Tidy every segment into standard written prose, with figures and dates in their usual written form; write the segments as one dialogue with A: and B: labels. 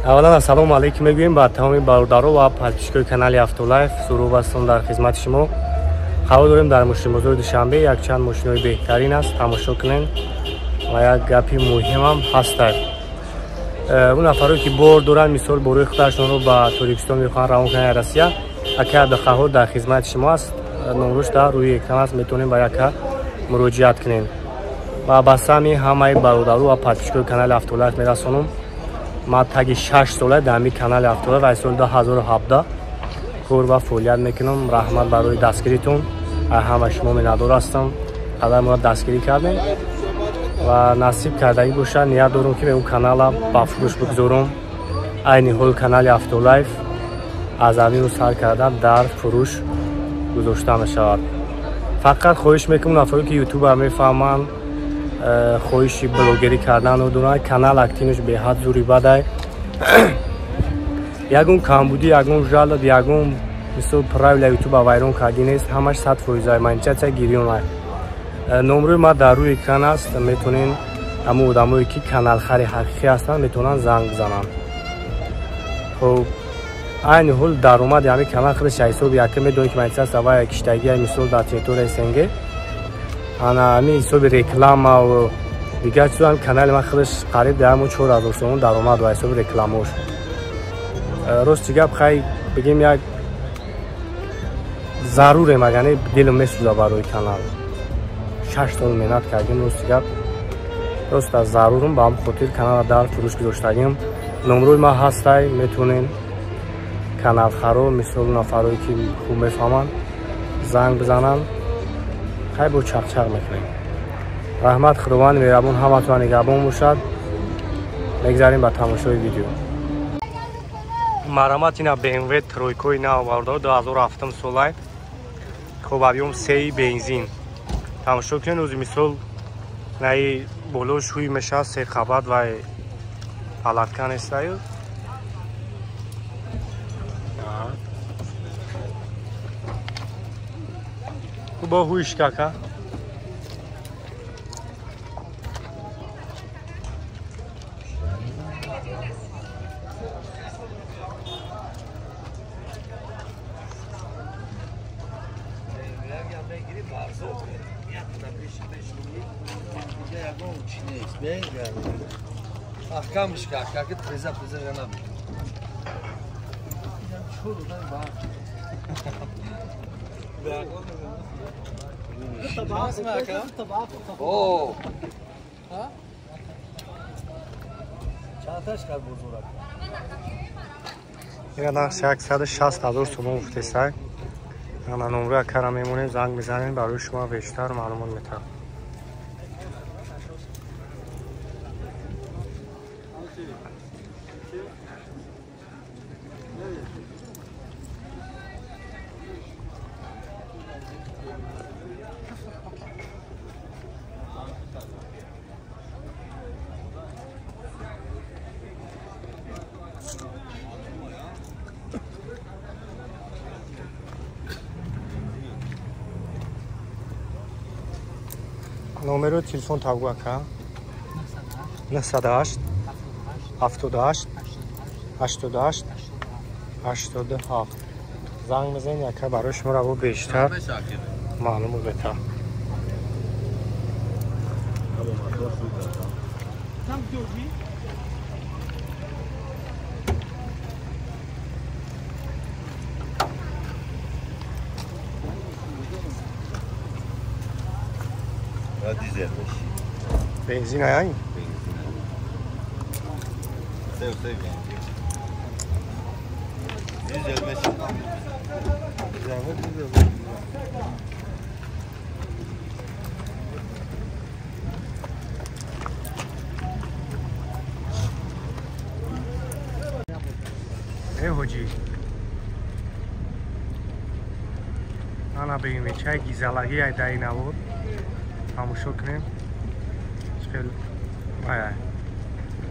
A: Аввалан ассалому алайкум мегӯем ба тамоми бародаро ва подписчикои канали Автолайф. Сурур ҳастам дар хизмати шумо. Қарор дорем дар мошинбозори Душанбе, якчанд мошинои беҳтарин аст, тамошо кунем ва як гапи муҳимам ҳастад. Он нафаре ки бор доранд, мисол борои худашонро ба Тоҷикистон мехоҳанд равон кунанд Россия, ака Абдуқаҳҳор дар хизмати шумо аст. Номрош дар рӯи экран аст, метавонем ба яка муроҷиат кунем. Ва ба сами ҳамаи бародару ва подписчикои канали Автолайф мерасонам. Ман таги 6 сола дар ҳамин канали Автолайф аз соли 2017 кор ва фаъолият мекунам. Раҳмат барои дастгиритон, ҳама шумо миннатдор ҳастам. Қадар моро дастгирӣ кардем ва насиб кардагӣ бошад, ният дорам ки он канала ба фурӯш бигзорам. Айни ҳол канали Автолайф аз ҳамин рӯз сар карда дар фурӯш гузошта мешавад. Фақат хоҳиш мекунам нафаре ки ютуба мефаҳманд, хоҳиши блогерӣ карданро доранд, канал активнаш беҳад зури бадай. Ягон камбудӣ, ягон жалоб, ягон мисол правила ютуба вайрон кардӣ нест, ҳамаш 100% монетизатсия гирён. Номрои ма дар рӯи экран аст, метавонен ҳамон одамое ки каналхари ҳақиқӣ ҳастанд метавонанд занг бизананд. Хоб, айни ҳол даромади ҳамин канал худаш ҳисоби яка медонед ки монетизатсия вай киштагия мисол дар территорияи СНГ, ана ҳамин ҳисоби реклама ва дигар чизо, ҳамин канали ман худаш қариб дар ҳамон 4000 сомон даромад ва ҳисоби рекламаош. Рости гап, хай бигем як зарурем, агар не дилм месӯза барои канал. 6 сол меҳнат кардем, рости гап, рост аз зарурам, ба ҳамин хотир канала дар фурӯш гузоштагим. Номрои ман ҳастай, метавонен каналхаро, мисол нафарое ки хуб мефаҳманд, занг бизананд. Хай бо чақчақ мекунем. Раҳмат, Худованди меҳрабон ҳаматон нигаҳбон бошад. Мегзарем ба тамошои видео. Марамат ина BMW тройкои нав бародаро 2007 солай. Хоб, объём 3 бензин. Тамошо кунед, рӯзи мисол наи болош ҳуй мешавад, се қабат ва палатка нестаю. Бо ҳуйш кака. Ина нарх 160 000 сомон гуфтесай. Ана номрои акара мемонем, занг мезанем, барои шумо бештар маълумот метаҳам. Номеро телефон табгу ака 908 78 88 87. Занг мезанед, ака барои шуморо бо бештар маълумот метаҳам. Benzin ayağı mı?
B: Sev sev yani. Dizel meşin. Dizel dizel.
A: Ey hoci. Ana BMW чай гизалаги ай дар ин навор. Тамошо кунем. Ай ай.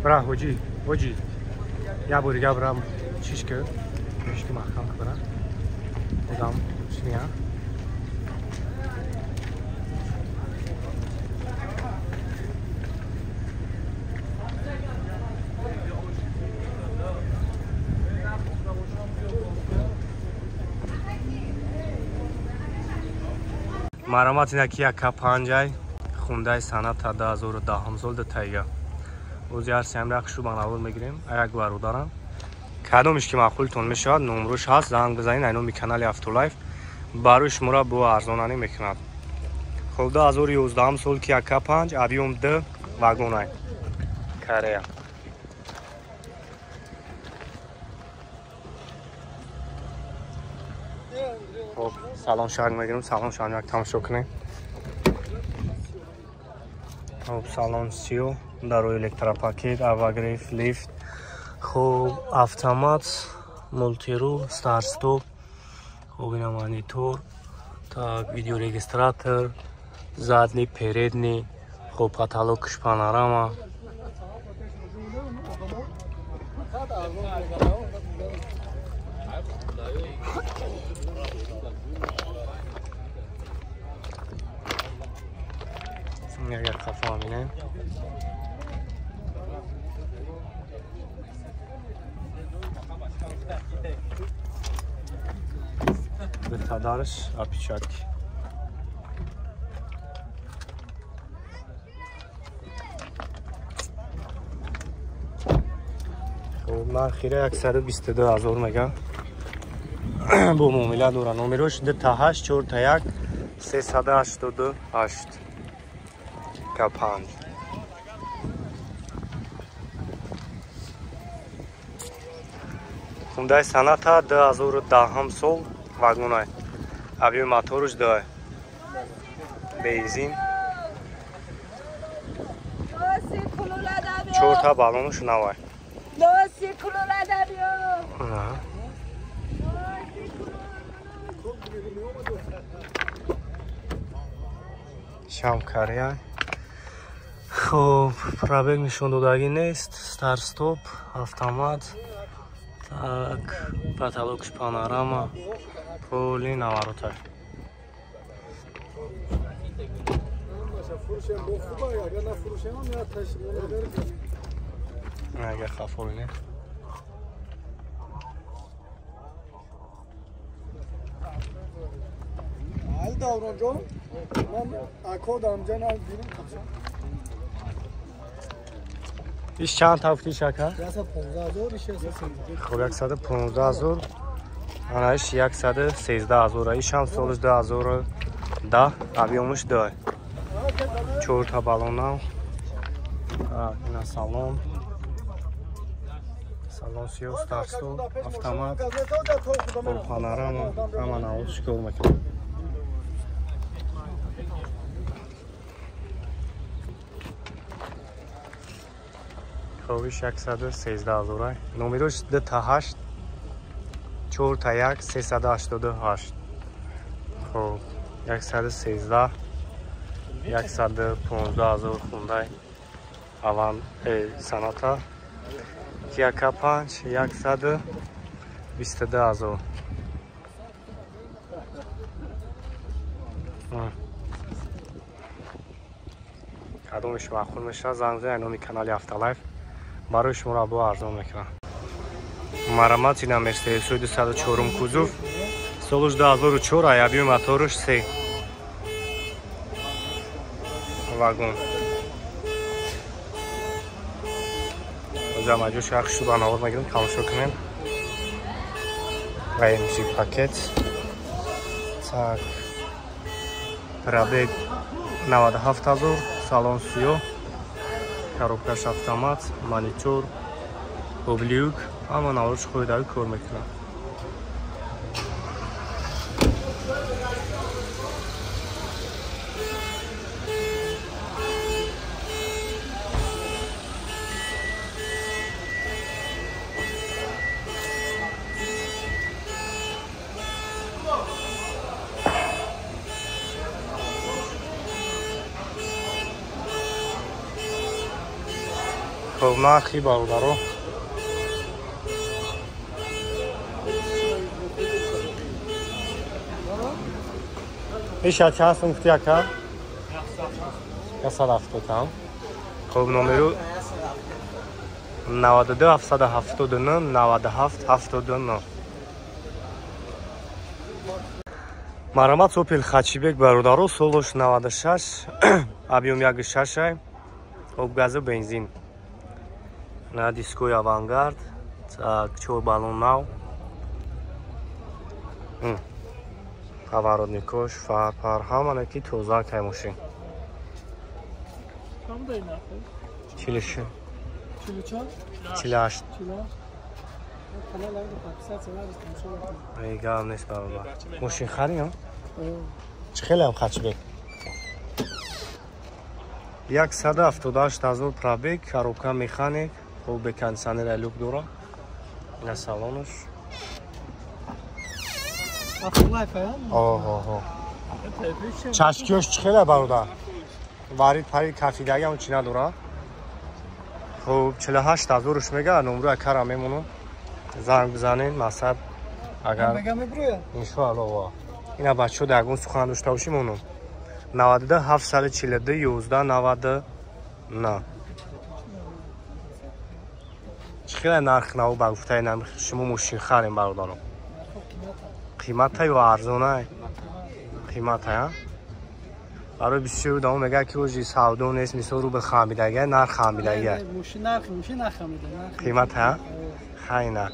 A: Бра ҳоҷӣ, ҳоҷӣ. Я бори дига брам чиш ки, мешки маҳкам ки бра. Одам чиния. Марамат ина Kia K5 Hyundai Sonata 2010 сол датайга. Ози ҳар сеам рақшу ба навор мегирем. Як бародарам. Кадомиш ки маъқултон мешавад, номрош ҳаст, занг бизанед ай номи канали Автолайф. Барои шуморо бо арзонанӣ мекунад. Хоб 2011 сол Kia K5 объем 2 вагонай. Корея. Хоб салон шарк мегирем, салон шарк як тамошо кунем. Хоб салон сиё, дарои электропакет, авагриф, лифт. Хоб автомат, мултиру, старт-стоп. Хоб ина монитор, так видеорегистратор, задний, передний, хоб потолокш панорама. Агар хафа бинем. Бетадарш апичак. Хоб нархира 122,000 мега. Бо муомила дора. Номерош 2 та 8 4 та 1 388 K5. Hyundai Sonata 2010 сол вагонай. Объем моторуш 2. Бензин. 4 та баллонуш навай. Шам Корея. Хоб пробег нишон додагӣ нест. Старт-стоп, автомат. Так, потолокш панорама, поли наворота. Агар хафо бинед.
C: Давронҷон, ман акодам ҷанам бинам қабшам.
A: Иш чанд тафти шака?
C: 115,000, иш 113.
A: Хоб 115,000. Ана иш 113,000. Иш ҳам солиш 2010, объемуш 2. 4 та баллона. Ина салон. Салон сиё, старт-стоп, автомат, панорама, ҳама навъ кор мекунад. Хобиш 113,000. Номерош 2 та 8 4 та 1 388. Хоб 113 115,000 Hyundai Avant Sonata Kia K5 122,000. Кадомиш маъқул мешавад, занг бизанед номи канали Автолайф. Барои шуморо бо арзон мекунам. Марамат ина Mercedes 204 кузов. Солуш 2004, объем моторуш 3. Вагон. Озамаҷо шахс шуд навор мегирем, тамошо кунем. AMG пакет. Так. Пробег 97,000, салон сиё. Коробкаш автомат, монитор, облюк, ҳама наврош хоидави кор мекунад. Хоб нархи бародаро иша чанд сум гуфти ака? 170. Хоб номеру 92 779 97 79. Марамат Opel Хачибек бародаро, солош 96, объем 1.6, об газу бензин. На дискои Авангард, 4 баллон нав. Поворотникош, фар, пар, ҳамана ки тоза кай мошин. 46. 48. Эй, гап нест бародар. Мошин хари, ҳа? Чӣ хеле ҳам Хачибек? 178 000 пробег, коробка механик, хуб бе кондиционер люк дора. Ина салонаш. Оҳо. Чашкиёш чӣ хеле бародар? Варид парид кафидаги ҳам чӣ надора? Хуб 48 000 мега, номру акара мемонам. Занг бизанед, масад агар иншоаллоҳ. Ина бачаҳо дар ягон сухан дошта бошем монам. 92 742 11 99. Чӣ хеле нарх нав ба гуфтаи шумо мошин харем бародаро? Қимата ё арзона? Қимата, а? Барои бисёр одамо мегӯяд ки оҷи савдо нест, мисол рубл хамидагия, нарх хамидагия.
C: Мошин нарх, мошин нахамида.
A: Қимата, а? Хайна.